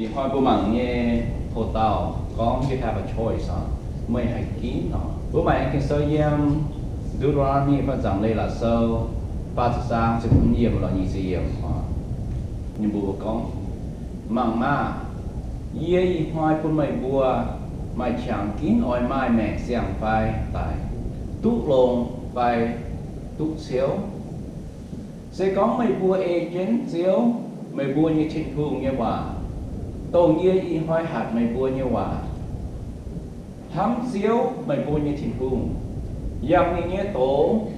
Ih hnoi mbuo mangc nyei hoc-dauh gorngv, you have a choice oc, meih haih ginv oc. Mbuo mangc nyei Ging-Sou yiem Deuteronomy fai Nzangc Leiz-Latc Sou faah ziepc zaang ziepc hmz yiemc lorz nyic ziepc yiemc oc. Ninh mbuo gorngv, Mangc maah! Yie ih hnoi bun meih mbuo maaih qangx ginv oix maaih maengc siang-fai daic, duqv longx fai duqv ciouv. Se gorngv meih mbuo ei jienv Ziouv, meih mbuo nyei Tin-Hungh, nyei waac, dongh yie ih hnoi hatc meih mbuo nyei waac, hnamv Ziouv, meih mbuo nyei Tin-Hungh, yangh ninh nyei doz,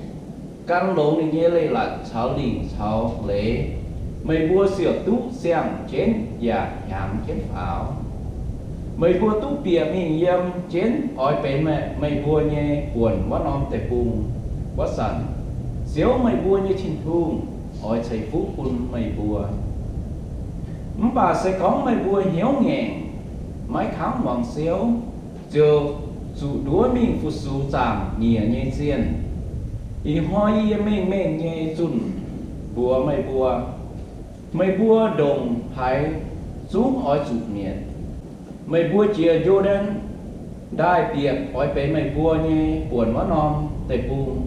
gan longx ninh nyei leiz-latc caux lingc caux leiz, meih mbuo ziouc duqv siang-jienv yaac hiaangx jienv faaux. Meih mbuo duqv bieqc mingh yiem jienv oix benx meih mbuo nyei buonc wuov norm deic-bung wuov zanc, Ziouv, meih mbuo nyei Tin-Hungh, oix ceix fuqv bun meih mbuo. Mv baac se gorngv meih mbuo hnyouv ngaengc, maiv kangv muangx Ziouv, ziouc zuqc nduov mingh fu-sux zaangc nyiec nyei zienh. Ih hnoi yie mengh mengh nyei zunh mbuox meih mbuo, meih mbuo ndongc haaix zungv oix zuqc mietc. Meih mbuo jiex Yu^ndaen Ndaaih bieqc oix benx meih mbuo nyei buonc wuov norm deic-bung,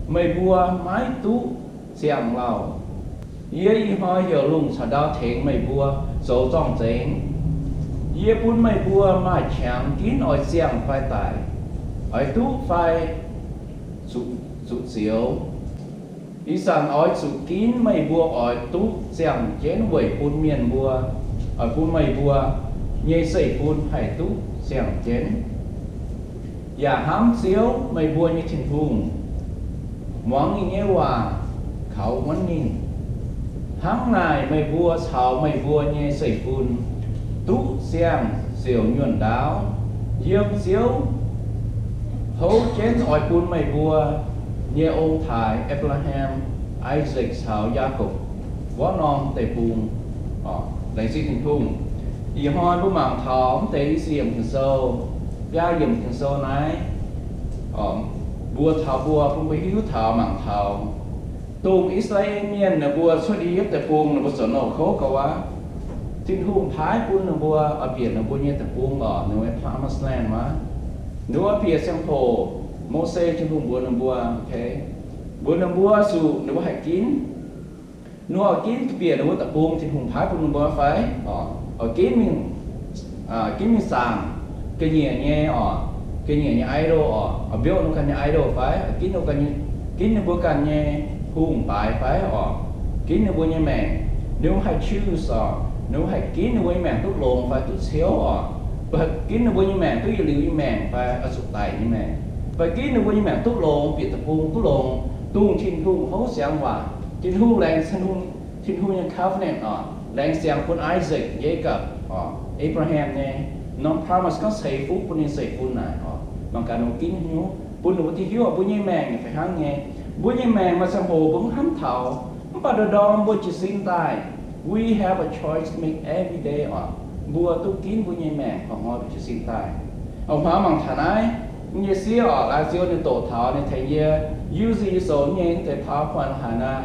meih mbuo maiv duqv ziangh lauh. Yie ih hnoi heuc lungh caux ndau tengx meih mbuo zoux zorng-zengx. Yie bun meih mbuo maaih qangx ginv oix ziangh fai daic, oix duqv fai zuqc zioux. Ih zanc oix zuqc ginv meih mbuo oix duqv ziangh jienv weic bun mienh mbuo, oix bun meih mbuo nyei zeiv-fun haih duqv ziangh jienv, yaac hnamv Ziouv, meih mbuo nyei Tin-Hungh, muangx ninh nyei waac, kaux wuonv ninh. Hnangv naaic meih mbuo caux meih mbuo nyei zeiv-fun duqv ziangh ziouc nyuonh ndaauv yiem Ziouv houv jienv oix bun meih mbuo nyei ong-taaix, Apc^laa^ham, Isaac caux Yaakopv wuov norm deic-bung. Laengz zingh Tin-Hungh. Ih hnoi mbuo mangc taux mv deix i cih yiemc Ging-Sou, biaa yiemc Ging-Sou naaiv, mbuox taux mbuo, bun mbuo hiuv taux, mangc taux dongh I^saa^laa^en Mienh ninh mbuo cuotv I^yipv Deic-Bung, ninh mbuo zoux nouh kouv gauh aqv. Tin-Hungh paaiv bun ninh mbuo oix bieqc ninh mbuo nyei deic-bung oc, ninh mbuo nyei promised land aqv. Ninh mbuo bieqc ziangh hoc, Mose, Tin-Hungh mbuox ninh mbuo, mbuox ninh mbuo zuqc ninh mbuo haih ginv, ninh mbuo oix ginv bieqc ninh mbuo deic-bung Tin-Hungh paaiv bun ninh mbuo fai? Oix ginv mingh, ginv mingh zaangc ga'nyiec nyei oc, ga'nyiec nyei idol oc, oix build ninh ganh nyei idol fai? Oix ginv ninh mbuo ganh nyei, ginv ninh mbuo ganh nyei hungh baaix fai oc? Ginv ninh mbuo nyei maengc, ninh mbuo haih choose oc, ninh mbuo haih ginv ninh mbuo nyei maengc duqv longx fai duqv ciouv oc, fai ginv ninh mbuo nyei maengc duqv yietc liuz nyei maengc fai oix zuqc daic nyei maengc, fai ginv ninh mbuo nyei maengc duqv longx, bieqc deic-bung duqv longx, dongh Tin-Hungh houv siangx waac. Tin-Hungh laengz, Tin-Hungh nyei covenant oc, laengz siang bun Isaac, Jacob oc, Abraham nyei norm promise gorngv ceix fuqv bun ninh zeiv-fun naaic oc, mangc gaax ninh mbuo ginv hnyouv, bun ninh mbuo duqv hiuv oc, mbuo nyei maengc fih hnangv nyei. Mbuo nyei maengc maaih ziangh hoc mbuo mv hnamv taux, mv baac ndorm-ndorm mbuo jiez sin daaih, we have a choice to make every day oc. Mbuo duqv ginv mbuo nyei maengc, hnoi-hnoi mbuo jiez sin daaih. A'hnoi mangc taux naaiv, yie sieqv oc, laaix ziouc ninh doqc taux, ninh tengx yie, usually yie zoux nyei mv deix PowerPoint la'haaix nor,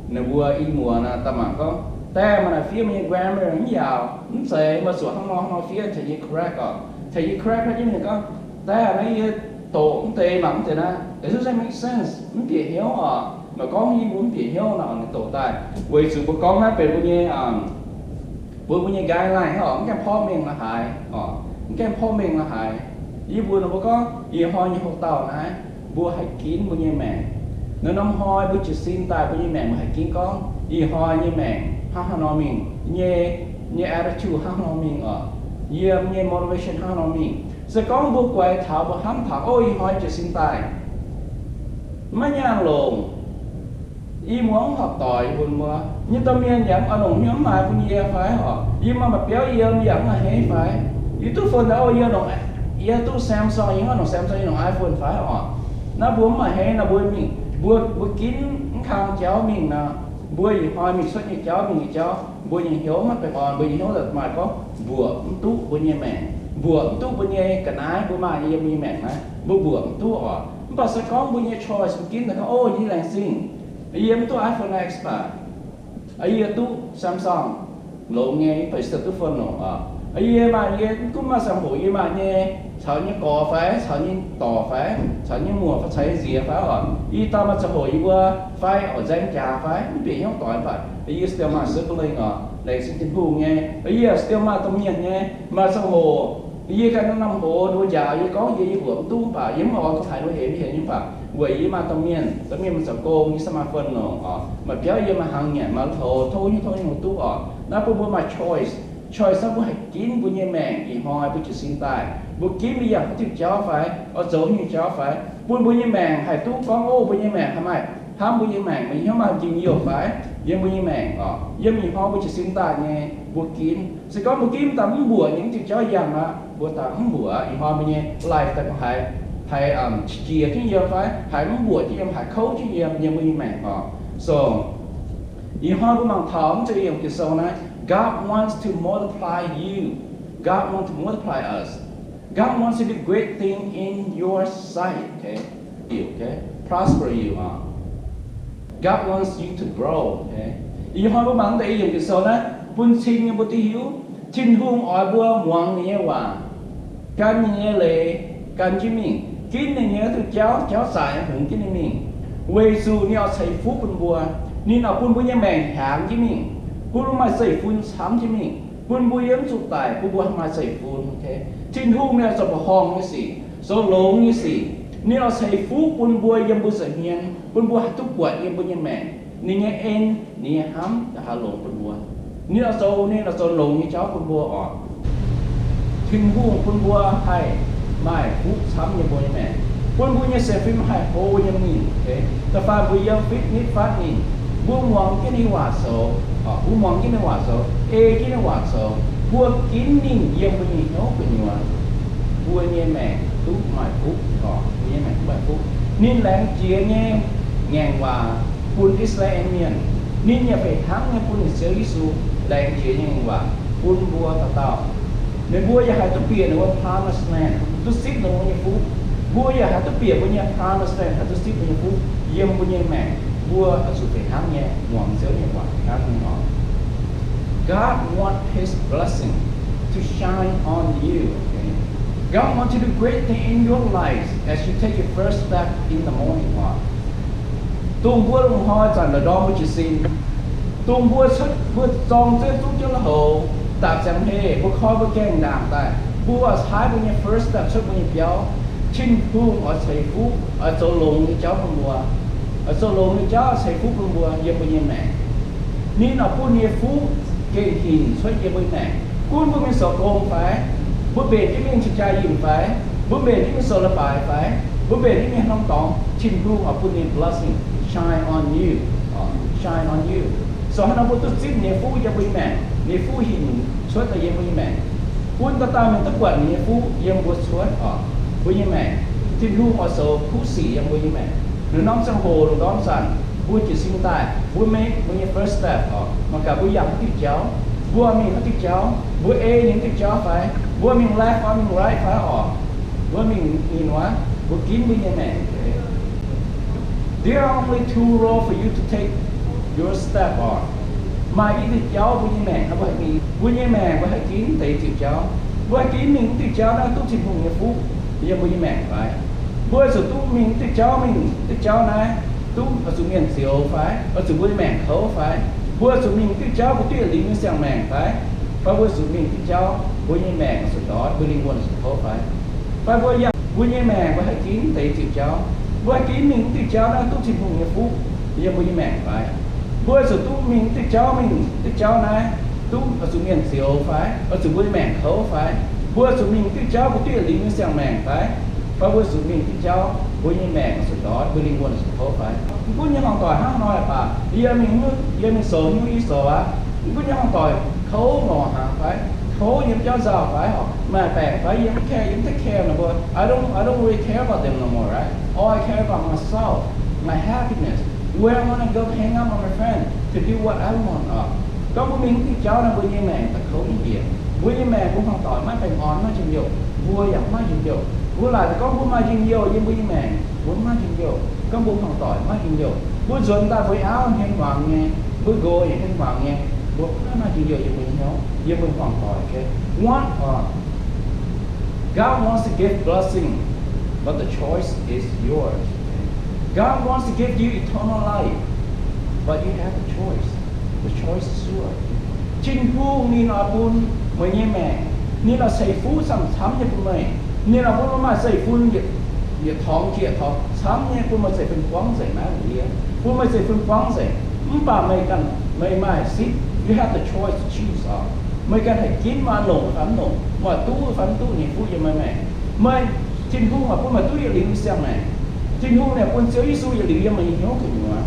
ninh mbuo i muoz naaic daaih mangc gorngv, daaih maaih naaic fiev meih nyei grammar mv yaauc, mv zeiz, meih zuqc hnangv nor hnangv nor fiev tengx yie correct oc. Tengx yie correct naaiv jienv ninh gorngv, daaih naaiv yie doqc mv deix mangc mv deix naaiv, does it make sense? Mv bieqc hnyouv oc. Meih gorngv yie mbuo mv bieqc hnyouv nor, ninh doqc daaih. Weic zuqc mbuo gorngv naaiv benx mbuo nyei, bun mbuo nyei guideline oc, mv gaengh porv mengh la'haaix oc, mv gaengh porv mengh la'haaix. Yie mbuox ninh mbuo gorngv, ih hnoi nyei hoc-dauh naaiv, mbuo haih ginv mbuo nyei maengc. Naaiv norm hnoi mbuo jiez sin daaih mbuo nyei maengc mbuo haih ginv gorngv ih hnoi nyei maengc hnangv haaix nor mingh, nyei, nyei attitude hnangv haaix nor mingh oc, yiem nyei motivation hnangv haaix nor mingh. Se gorngv mbuo guaix taux, mbuo hnamv taux, o, ih hnoi jiez sin daaih maiv nyaanh longc, yie mbuo mv horpc doic bun mbuo. Nyei domh mienh yaac mv oix longc hnyouv mv maaih bun yie fai oc. Yie maaih biauv yiem yaac mv maaih hei fai? Yie duqv phone daaih, o, yie longc, yie duqv Samsung, yie mv oix longc Samsung, yie longc iPhone fai oc? Naaiv mbuo mv maaih hei nor, mbuo mingh, mbuo, mbuo ginv mv kang jauv mingh nor, mbuo ih hnoi mingh cuotv nyei jauv, mingh nyei jauv, mbuo nyei hnyouv maiv baengh orn, mbuo nyei hnyouv maaih gorngv mbuoqc mv duqv mbuo nyei maengc, mbuoqc mv duqv mbuo nyei ga'naaiv, mbuo maaih yiem mbuo nyei maengc naaiv, mbuo mbuoqc mv duqv oc. Mv baac se gorngv mbuo nyei choice, mbuo ginv daaih gorngv, o, yie laengz zingh, yie mv duqv iPhone X baac yie duqv Samsung, longx nyei, mv baac yie duqv phone longc oc. Yie maaih, yie mv gunv maaih ziangh hoc yie maaih nyei, caux nyei gorx fai, caux nyei dorc fai, caux nyei muoc fai, caux nyei nziex fai oc, yie daaih maaih ziangh hoc yie mbuo fai oc nzaeng jaax fai mv bieqc hnyouv doic mv baac yie still maaih sibling oc, laengz zingh Tin-Hungh nyei. Yie still maaih domh mienh nyei, maaih ziangh hoc yie ganh norm-norm hoz ninh mbuo njaaux yie, gorngv yie, yie mbuoqc mv duqv mv baac yie mv oix gorngv haaix, ninh mbuo hemx mv hemx nyei mv baac weic yie maaih domh mienh, domh mienh maaih zoux gong, yie se maaih fun longc oc. Maaih biauv yie maaih hnaangx nyanc, maaih hlouz tov nyei, tov nyei hungh duqv oc. Naaiv bun mbuo maaih choice. Choice naaiv mbuo haih ginv mbuo nyei maengc ih hnoi mbuo jiez sin daaih, mbuo ginv mbuo yangh haaix diuh jauv fai, oix zoux nyei jauv fai, bun mbuo nyei maengc haih duqv gorngv, ov, mbuo nyei maengc haih maaih hnamv mbuo nyei maengc, mbuo hnyouv maaih njien youh fai, yiem mbuo nyei maengc oc, yiem ih hnoi mbuo jiez sin daaih nyei mbuo ginv. Se gorngv mbuo ginv daaih mv mbuoqc nyei diuh jauv yangh aqv, mbuo daaih mv mbuoqc, ih hnoi mbuo nyei life daaih haiz, haiz qiex jienv yiem fai, haiz mv mbuoqc jienv yiem, haiz kouv jienv yiem, yiem mbuo nyei maengc oc. So ih hnoi mbuo mangc taux mv zeiz yiem Ging-Sou naaiv, God wants to multiply you. God wants to multiply us. God wants to do great thing in your sight. Okay? Okay? Prosper you. Uh, God wants you to grow. Okay? Ih hnoi mbuo mangc deix yiem Ging-Sou naaiv bun cing nyei mbuo duqv hiuv, Tin-Hungh oix mbuo muangx ninh nyei waac, gan ninh nyei leiz, gan jienv mingh, ginv ninh nyei duqv jauv, jauv zaaic hungx jienv ninh mingh, weic zuqc ninh oix ceix fuqv bun mbuo. Ninh oix bun mbuo nyei maengc hiaangx jienv mingh, bun mbuo maaih zeiv-fun camv jienv mingh, bun mbuo yiem zuqc daic, bun mbuo maaih zeiv-fun. Okay? Tin-Hungh ninh oix zoux mbuoqc horngh nyei sic, zoux longx nyei sic. Ninh oix ceix fuqv bun mbuo yiem mbuo nza'hmien, bun mbuo haih duqv buatc yiem mbuo nyei maengc ninh nyei en, ninh nyei hnamv, yaac haih longx bun mbuo. Ninh oix zoux, ninh oix zoux longx nyei jauv bun mbuo oc. Tin-Hungh bun mbuo haih maaih fuqv camv yiem mbuo nyei maengc, bun mbuo nyei sienx fim haih hlo nyei mingh. Okay? Da'faanh mbuo yiem fitness fatning, mbuo muangx jienv ninh waac zoux, mbuo muangx jienv ninh waac zoux, ei jienv ninh waac zoux, mbuo ginv ninh yiem mbuo nyei hnyouv gu'nyuoz, mbuo nyei maengc duqv maaih fuqv oc. Mbuo nyei maengc duqv maaih fuqv. Ninh laengz jiex nyei ngaengc waac bun I^saa^laa^en Mienh. Ninh yaac fih hnangv nyei bun ninh Ziouv Yesu laengz jiex nyei ngaengc waac bun mbuo dauh dauh. Ninh mbuo yaac haih duqv bieqc ninh mbuo promised land, duqv zipv ninh mbuo nyei fuqv. Mbuo yaac haih duqv bieqc mbuo nyei promised land, haih duqv zipv mbuo nyei fuqv yiem mbuo nyei maengc. Mbuo oix zuqc fih hnangv nyei muangx Ziouv nyei waac, fih hnangv nyei oc. God want His blessing to shine on you. Okay? God want to do great thing in your life as you take your first step in the morning walk. Dongh mbuo lungh hnoi zanc la'ndorm mbuo jiez sin, dongh mbuo cuotv, mbuo zorng zeiv zuqv jienv lui-houx, daaih ziangh heh, mbuo koi mbuo gaengh ndaangc daaih, mbuo caaiv mbuo nyei first step cuotv mbuo nyei biauv, Tin-Hungh oix ceix fuqv, oix zoux longx nyei jauv bun mbuo, oix zoux longx nyei jauv ceix fuqv bun mbuo yiem mbuo nyei maengc. Ninh oix bun ninh nyei fuqv gengh hinc cuotv yiem mbuo nyei maengc. Gunv mbuo mingh zoux gong fai, mbuo mbenc jienv mingh cing-jaa yinh fai, mbuo mbenc jienv mingh zoux leiz-baaix fai, mbuo mbenc jienv mingh haaix norm dorngx, Tin-Hungh oix bun ninh blessing shine on you, shine on you. So hnangv nor mbuo duqv zipv ninh nyei fuqv yiem mbuo nyei maengc, ninh nyei fuqv hinc cuotv daaih yiem mbuo nyei maengc, bun dauh dauh mienh duqv buatc ninh nyei fuqv yiem mbuo cuotv oc, mbuo nyei maengc. Tin-Hungh oix zoux kuv sic yiem mbuo nyei maengc. Lungh norm ziangh hoc, lungh ndorm zanc, mbuo jiez sin daaih, mbuo make mbuo nyei first step oc. Mangc gaax mbuo yangh haaix diuh jauv, mbuo mingh haaix diuh jauv, mbuo ei ninh diuh jauv fai, mbuo mingh left fai mingh right fai oc, mbuo mingh ninh wuov, mbuo ginv mbuo nyei maengc. There are only two roads for you to take your step oc. Maaih i diuh jauv mbuo nyei maengc mbuo haih ginv, mbuo nyei maengc mbuo haih ginv deix diuh jauv. Mbuo haih ginv mingh diuh jauv naaiv duqv Tin-Hungh nyei fuqv yiem mbuo nyei maengc fai? Mbuo zuqc duqv mingh diuh jauv, mingh diuh jauv naaiv duqv oix zuqc mienh zioux fai? Oix zuqc mbuo nyei maengc kouv fai? Mbuo zuqc mingh diuh jauv mbuo duqv yietc liuz nyei siang-maengc fai? Fai mbuo zuqc mingh diuh jauv mbuo nyei maengc zuqc ndortv, mbuo lingh wuonh zuqc kouv fai? Fai mbuo yangh mbuo nyei maengc mbuo haih ginv deix diuh jauv? Mbuo haih ginv mingh diuh jauv naaiv duqv Tin-Hungh nyei fuqv yiem mbuo nyei maengc fai? Mbuo zuqc duqv mingh diuh jauv, mingh diuh jauv naaiv duqv oix zuqc mienh zioux fai? Oix zuqc mbuo nyei maengc kouv fai? Mbuo zuqc mingh diuh jauv mbuo duqv yietc liuz nyei siang-maengc fai? Fai mbuo zuqc mingh diuh jauv mbuo nyei maengc zuqc ndortv, mbuo lingh wuonh zuqc kouv fai? Mv gunv nyei hmuangx doic hnangv nor baac, yie mingh, yie mingh zoux hnyouv yie zoux aqv. Mv gunv nyei hmuangx doic kouv ngorc hnaangx fai, kouv yiem jauv nzauh fai, maaih baengc fai, yie mv care, yie mv take care ninh mbuo. I don't, I don't really care about them no more, right? All I care about myself, my happiness. Where I wanna go hang out with my friend to do what I want. Gorngv mbuo mingh mv diuh jauv naaiv, mbuo nyei maengc daaih kouv nyei njiec. Mbuo nyei maengc mbuo hmuangx doic maiv baengh orn, maiv njien-youh. Mbuo yaac maiv njien-youh. Mbuo laaic gorngv mbuo maaih njien-youh yiem mbuo nyei maengc, mbuo maiv njien-youh. Gorngv mbuo hmuangx doic maiv njien-youh, mbuo nzuonx daaih mbuo auv hmien hmuangx nyei, mbuo nqox yaac hmien hmuangx nyei. Mbuo hnangv naaiv njien-youh yiem meih hnyouv, yiem meih hmuangx doic, okay? One, uh, God wants to give blessing, but the choice is yours. God wants to give you eternal life, but you have the choice. The choice is yours. Tin-Hungh ninh oix bun meih nyei maengc, ninh oix ceix fuqv camv-camv nyei bun meih. Ninh oix bun meih maaih zeiv-fun yietc, yietc torngx jiex yietc torngx camv nyei bun meih zeiv-fun buangv nzengc naaiv wuov, bun meih zeiv-fun buangv nzengc. Mv baac meih ganh, meih maaih sitv, you have the choice to choose oc. Meih ganh haih ginv meih oix longc fai mv longc, meih oix duqv fai mv duqv ninh fuqv yiem meih maengc. Meih, Tin-Hungh oix bun meih duqv yietc liuz nyei siang-maengc. Tin-Hungh ninh bun Ziouv Yesu yietc liuz yiem meih nyei hnyouv gu'nyuoz,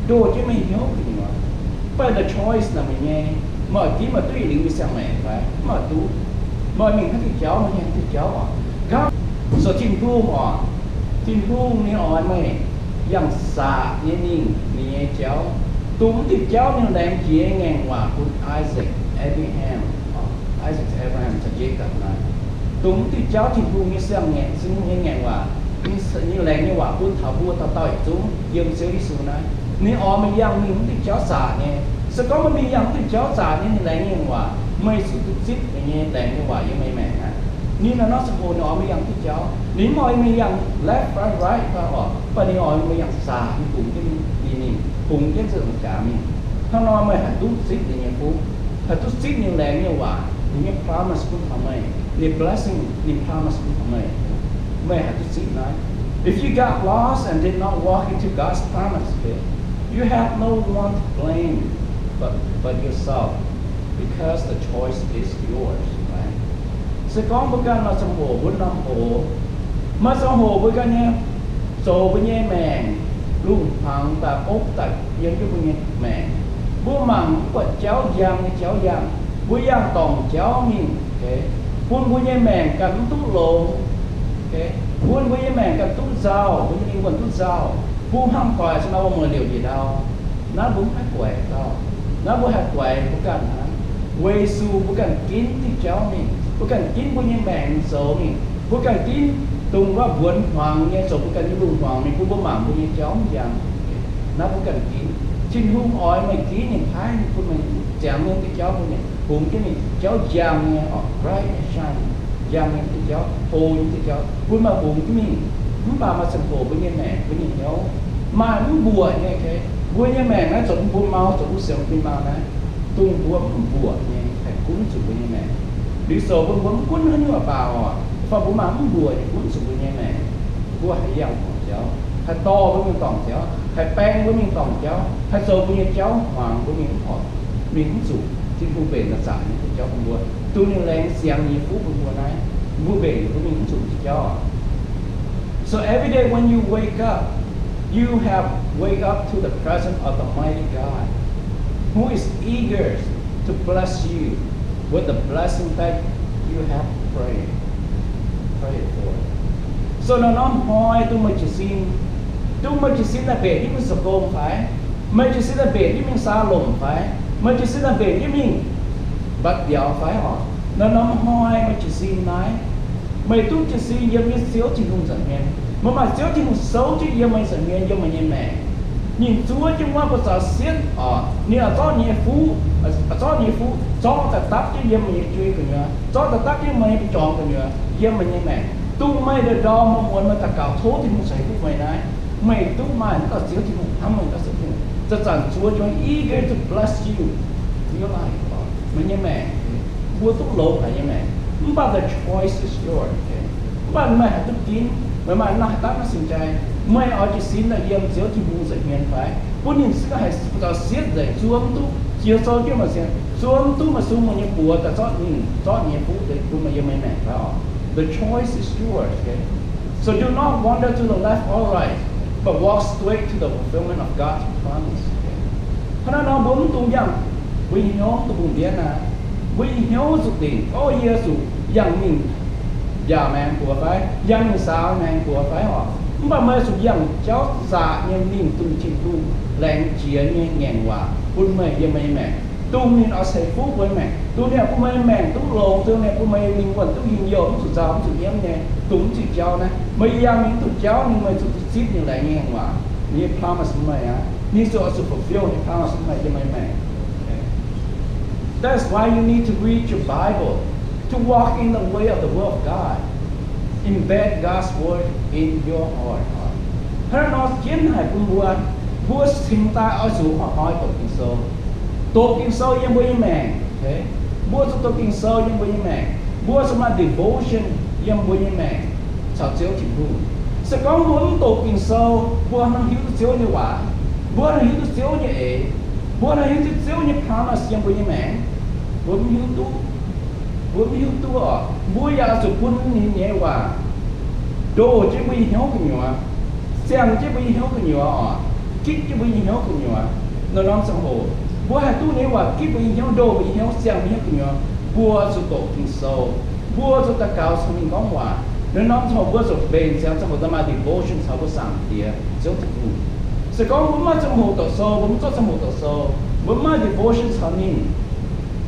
ndoh jienv meih nyei hnyouv gu'nyuoz. But the choice naaic meih nyei, meih oix ginv meih duqv yietc liuz nyei siang-maengc fai mv oix duqv. Meih mingh hnangv diuh jauv, meih hnangv diuh jauv oc. Gauh, so Tin-Hungh oc, Tin-Hungh ninh oix meih yangh saqc nyei mingh ninh nyei jauv, dongh mv diuh jauv ninh laengz jiex ngaengc waac bun Isaac, Abraham, Isaac, Abraham caux Jacob naaiv. Dongh mv diuh jauv Tin-Hungh nyei siang-ngaengc, Tin-Hungh nyei ngaengc waac, ninh laengz nyei waac bun taux mbuo dauh dauh yietc zungv yiem Ziouv Yesu naaiv. Ninh oix meih yangh mingh mv diuh jauv zaqc nyei. Se gorngv meih mingh yangh mv diuh jauv zaqc nyei, ninh laengz nyei waac, meih zuqc duqv zipv ninh nyei laengz nyei waac yiem meih maengc aqv. Ninh naaiv norm ziangh hoc ninh oix meih yangh mv diuh jauv, ninh mv oix meih yangh left, right, right fai oc, mv baac ninh oix meih yangh zaqc nyei bungx jienv mingh, bungx jienv zaqc jaax mingh. Hnangv nor meih haih duqv zipv ninh nyei fuqv, haih duqv zipv ninh laengz nyei waac, ninh nyei promise bun taux meih, ninh blessing, ninh promise bun taux meih. Meih haih duqv zipv naaiv. If you got lost and did not walk into God's promise, okay, you have no one to blame but, but yourself, because the choice is yours, right? Se gorngv mbuo ganh maaih ziangh hoc, mbuo norm hoc, maaih ziangh hoc mbuo ganh nyei, zoux mbuo nyei maengc, lungh hmuangx daaih opv daaih yiem jienv mbuo nyei maengc. Mbuo mangc mv buatc jauv njang nyei jauv yangh, mbuo yangh dorngc jauv mingh, okay, bun mbuo nyei maengc ganh mv duqv longx, okay, bun mbuo nyei maengc ganh duqv nzauh, mbuo nyei lingh wuonh duqv nzauh, mbuo hnangv doic se nor mbuo mueiz liouc njiec ndau. Naaiv mbuo mv haih guaix dauh. Naaiv mbuo haih guaix mbuo ganh hnangv. Weic zuqc mbuo ganh ginv diuh jauv mingh, mbuo ganh ginv mbuo nyei maengc zoux mingh, mbuo ganh ginv dongh wuov mbuonx hmuangx nyei zoux mbuo ganh nyei lungh hmuangx mingh, bun mbuo mangc mbuo nyei jauv mv njang. Naaiv mbuo ganh ginv. Tin-Hungh oix meih ginv ninh paaiv bun meih ziangx nyei diuh jauv bun meih, bungx jienv mingh jauv njang nyei oc, bright and shine, njang nyei diuh jauv, hlo nyei diuh jauv bun meih bungx jienv mingh. Mv baac maaih ziangh hoc mbuo nyei maengc, mbuo nyei hnyouv maaih mv mbuoqc nyei, okay? Mbuo nyei maengc naaiv zoux bun mbuo mau, zoux bun sienx fim mau naaiv, dongh mbuo mv mbuoqc nyei haih gunv zuqc mbuo nyei maengc. Liuz zoux bun mbuo mv gunv haaix nyungc oix baac oc, fai mbuo maaih mv mbuoqc nyei gunv zuqc mbuo nyei maengc, mbuo haih yangh dorngc jauv, haih dorh mbuo mingh dorngc jauv, haih baeng mbuo mingh dorngc jauv, haih zoux mbuo nyei jauv hmuangx, mbuo mingh mv horpc, mingh mv zuqc Tin-Hungh mbenc daaih zaqc nyei diuh jauv bun mbuo, dongh ninh laengz ziangx nyei fuqv bun mbuo naaiv, mbuo mbenc mbuo mingh mv zuqc diuh jauv oc. So every day when you wake up, you have wake up to the presence of the mighty God, who is eager to bless you with the blessing that you have prayed, prayed for. So norm-norm hnoi dongh meih jiez sin, dongh meih jiez sin daaih mbenc jienv mingh zoux gong fai, meih jiez sin daaih mbenc jienv mingh saa lomc fai, meih jiez sin daaih mbenc jienv mingh mbatc mbiauz fai oc, norm-norm hnoi meih jiez sin naaiv, meih duqv jiez sin yiem nyei Ziouv Tin-Hungh nza'hmien. Meih maaih Ziouv Tin-Hungh souv jienv yiem meih nza'hmien, yiem meih nyei maengc. Ninh zuov jienv wuov mbuo zaux sietv oc, ninh oix zorqv nyei fuqv, oix zorqv nyei fuqv zorqv daaih dapv jienv yiem meih nyei juiv gu'nyuoz, zorqv daaih dapv jienv meih nyei jorngx gu'nyuoz, yiem meih nyei maengc. Dongh meih ndorm-ndorm muonz-muonz meih daux gaux tov Tin-Hungh ceix fuqv meih naaiv, meih duqv maaih naaiv dauh Ziouv Tin-Hungh hnamv meih, dauh Ziouv Tin-Hungh zanc-zanc zuov jienv eager to bless you in your life, meih nyei maengc. Mbuo duqv longx haic nyei maengc. Mv baac the choice is yours. Mv baac meih haih duqv ginv, meih maaih naaiv haaix dauh naaiv sin jai, meih oix jiez sin daaih yiem Ziouv Tin-Hungh nza'hmien fai, bun ninh za'gengh haih zaux sietv nzengc, zuov mv duqv, jiex sou jienv meih sienx, zuov mv duqv meih sung meih nyei buoz daaih zorqv ninh, zorqv nyei fuqv bun meih yiem meih maengc fai oc. The choice is yours, okay? So do not wander to the left or right, but walk straight to the fulfillment of God's promise. Hnangv naaiv nor mbuo mv dungx yangh mbuo nyei hnyouv daaih bun mbuo naaiv, mbuo nyei hnyouv zuqc dingc, o, yie zuqc yangh mingh mbiaauc maengx buoz fai, yangh mingh saau maengx buoz fai oc. Mv baac meih zuqc yangh jauv zaqc nyei mingh dongh Tin-Hungh laengz jiex nyei ngaengc waac bun meih yiem meih nyei maengc. Dongh ninh oix ceix fuqv mbuo nyei maengc, dongh ninh bun meih nyei maengc duqv longx, dongh ninh bun meih nyei lingh wuonh duqv njien-youh, mv zuqc nzauh, mv zuqc nyiemv nyei, dongh mv zuqc jauv naaiv. Meih yangh mingh mv duqv jauv, ninh meih zuqc duqv zipv ninh laengz nyei ngaengc waac, ninh nyei promise bun meih aqv. Ninh zuqc oix zuqc fulfill ninh promise bun meih yiem meih nyei maengc. That's why you need to read your Bible, to walk in the way of the Word of God. Embed God's Word in your heart. Hnangv nor jienv haic bun mbuo, mbuo cingx daaih oix zuqc hnoi-hnoi doqc Ging-Sou. Doqc Ging-Sou yiem mbuo nyei maengc. Mbuo zuqc doqc Ging-Sou yiem mbuo nyei maengc. Mbuo zuqc maaih devotion yiem mbuo nyei maengc caux Ziouv Tin-Hungh. Se gorngv mbuo mv doqc Ging-Sou, mbuo hnangv hiuv duqv Ziouv nyei waac, mbuo hnangv hiuv duqv Ziouv nyei eix, mbuo hnangv hiuv duqv Ziouv nyei promise yiem mbuo nyei maengc, mbuo mv hiuv duqv. Mbuo mv hiuv duqv oc. Mbuo yaac zuqc bun ninh nyei waac ndoh jienv mbuo nyei hnyouv gu'nyuoz, ziangh jienv mbuo nyei hnyouv gu'nyuoz oc, gitv jienv mbuo nyei hnyouv gu'nyuoz. Naaiv norm ziangh hoc mbuo haih duqv ninh nyei waac gitv mbuo nyei hnyouv, ndoh mbuo nyei hnyouv, ziangh mbuo nyei hnyouv gu'nyuoz, mbuo zuqc doqc Ging-Sou, mbuo zuqc daux gaux caux ninh gorngv waac. Naaiv norm ziangh hoc mbuo zuqc mbenc ziangx ziangh hoc daaih maaih devotion caux mbuo Zaangc Diex, Ziouv Tin-Hungh. Se gorngv mbuo mv maaih ziangh hoc doqc sou, mbuo mv zorqv ziangh hoc doqc sou, mbuo mv maaih devotion caux ninh,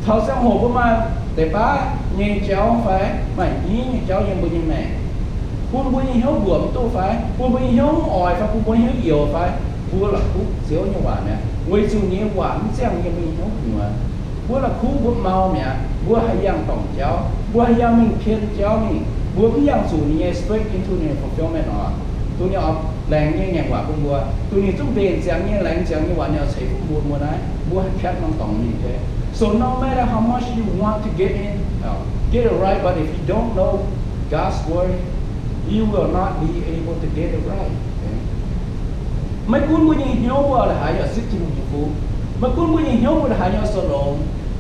taux ziangh hoc mbuo maaih deix baav nyei jauv fai maaih hnyingv nyei jauv yiem mbuo nyei maengc, bun mbuo nyei hnyouv mbuoqc mv duqv fai bun mbuo nyei hnyouv mv oix fai bun mbuo nyei hnyouv youx fai, mbuo la'kuqv Ziouv nyei waac mi'aqv, weic zuqc ninh nyei waac mv ziangh yiem mbuo nyei hnyouv gu'nyuoz. Mbuo la'kuqv, mbuo mau mi'aqv, mbuo haih yangh dorngc jauv, mbuo haih yangh mingh pien jauv mingh, mbuo mv yangh zuqc ninh nyei straight into ninh nyei fulfillment oc. Duqv ninh oix laengz nyei ngaengc waac bun mbuo, duqv ninh zungv mbenc ziangx nyei, laengz ziangx nyei waac ninh oix ceix bun mbuo, mbuo naaiv mbuo haih piatv norm dorngx mingh. So no matter how much you want to get in, uh, get it right, but if you don't know God's word, you will not be able to get it right. Maiv gunv mbuo nyei hnyouv mbuo la'haaix nyungc zipv Tin-Hungh nyei fuqv, maiv gunv mbuo nyei hnyouv mbuo la'haaix nyungc oix zoux longx,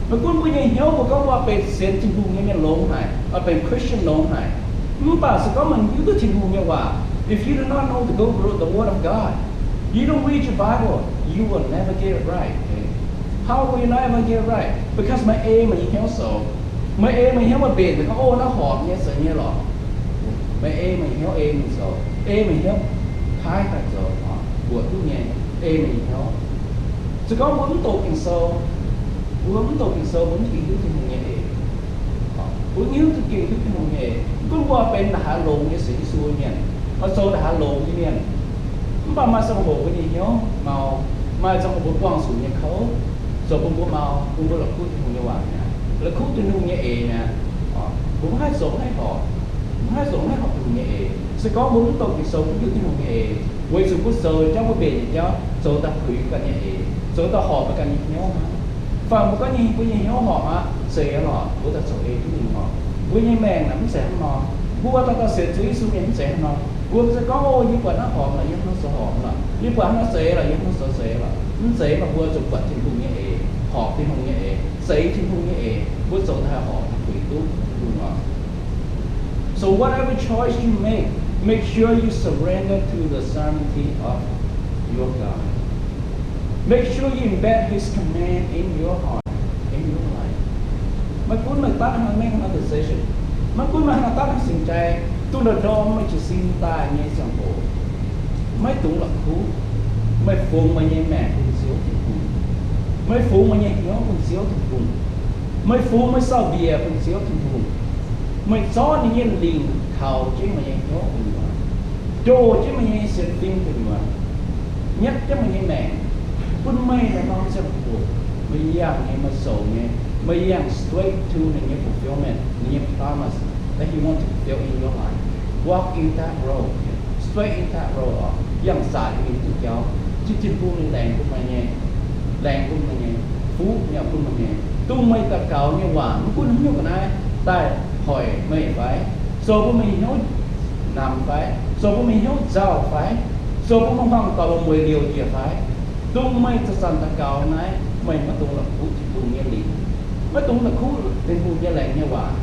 maiv gunv mbuo nyei hnyouv mbuo gorngv mbuo benx sienx Tin-Hungh nyei mienh longx haic, oix benx Christian longx haic, mv baac se gorngv meih mv hiuv duqv Tin-Hungh nyei waac, if you do not know the good, the word of God, you don't read your Bible, you will never get it right. How will you not ever get it right? Because meih ei meih nyei hnyouv zoux. Meih ei meih hnyouv, meih mbenc daaih gorngv, o, naaiv horpc nyei, zeiz nyei lorqc. Meih ei meih hnyouv ei mingh zoux, ei meih hnyouv paaiv daaih zoux, mbuoqc duqv nyei, ei meih hnyouv. Se gorngv mbuo mv doqc Ging-Sou, mbuo mv doqc Ging-Sou, mbuo mv hiuv duqv Tin-Hungh nyei eix. Mbuo mv hiuv duqv Ging, hiuv Tin-Hungh nyei eix. Mv gunv mbuo benx la'haaix longx nyei sienx Yesu nyei mienh, oix zoux la'haaix longx nyei mienh, mv baac maaih ziangh hoc mbuo nyei hnyouv mau, maaih ziangh hoc mbuo buangh zuqc nyei kouv zoux bun mbuo mau, bun mbuo la'kuqv Tin-Hungh nyei waac mi'aqv, la'kuqv Tin-Hungh nyei eix mi'aqv. Mbuo mv haih zoux mv haih horpc, mv haih zoux mv haih horpc Tin-Hungh nyei eix. Se gorngv mbuo mv doqc Ging-Sou, mbuo hiuv Tin-Hungh nyei eix, weic zuqc mbuo zoux jauv, mbuo mbenc nyei jauv zoux daaih puix ganh nyei eix, zoux daaih horpc ganh nyei hnyouv hnangv. Fai mbuo gorngv nyei mbuo nyei hnyouv horpc aqv, zeiz lorqc, mbuo daaih zoux ei duqv mingh oc. Mbuo nyei maengc naaic mv zeiz hnangv nor. Mbuo dauh dauh sienx Ziouv Yesu mienh mv zeiz hnangv nor. Mbuo mv zeiz gorngv, o, yie buatc naaiv horpc lorqc, yie hnangv zoux horpc lorqc, yie buatc hnangv zeiz lorqc, yie hnangv zoux zeiz lorqc. Mv zeiz, mv baac mbuo zuqc buatc Tin-Hungh nyei eix, horpc Tin-Hungh nyei eix, zeix Tin-Hungh nyei eix, mbuo zoux daaih horpc puix duqv Tin-Hungh oc. So whatever choice you make, make sure you surrender to the sovereignty of your God. Make sure you embed His command in your heart, in your life. Maiv gunv meih daaih haaix nyungc decision, maiv gunv meih haaix daaih haaix nyungc ตัดสินใจ, duqv ndorm-ndorm meih jiez sin daaih nyei ziangh hoc, maiv dungx la'kuqv. Meih fungx meih nyei maengc bun Ziouv Tin-Hungh. Meih fungx meih nyei hnyouv bun Ziouv Tin-Hungh. Meih fungx meih sauh mbiex bun Ziouv Tin-Hungh. Meih zorqv ninh nyei lingc kaux jienv meih nyei hnyouv gu'nyuoz, ndoh jienv meih nyei sienx fim gu'nyuoz, nyietv jienv meih nyei maengc, bun meih naaiv norm ziangh hoc meih yangh nyei, meih zoux nyei, meih yangh straight to ninh nyei fulfillment, ninh nyei promise that He want to fulfill in your life. Walk in that road, straight in that road oc. Yangh zaqc mingh duqv jauv, Tin-Hungh ninh laengz bun meih nyei, laengz bun meih nyei, fuqv nyei bun meih nyei, dongh meih daux gaux nyei waac mv gunv haaix nyungc ga'naaiv daaih hoic meih fai, zoux bun meih hnyouv namx fai, zoux bun meih hnyouv nzauh fai, zoux bun meih hmuangx doic mueiz liouh njiec fai, dongh meih zanc-zanc daux gaux naaiv, meih maiv dungx la'kuqv Tin-Hungh nyei lingc, maiv dungx la'kuqv Tin-Hungh nyei laengz nyei waac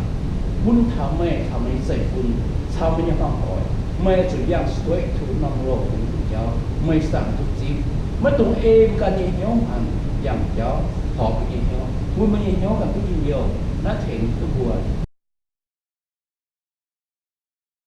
bun taux meih, taux meih nyei zeiv-fun, caux meih nyei hmuangx doic. Meih zuqc yangh straight to norm road, bun jauv meih ziangh duqv zipv. Maiv dungx ei mbuo ganh nyei hnyouv hanc yangh jauv horpc mbuo nyei hnyouv, bun mbuo nyei hnyouv ganh duqv njien-youh, naaiv tengx duqv mbuo.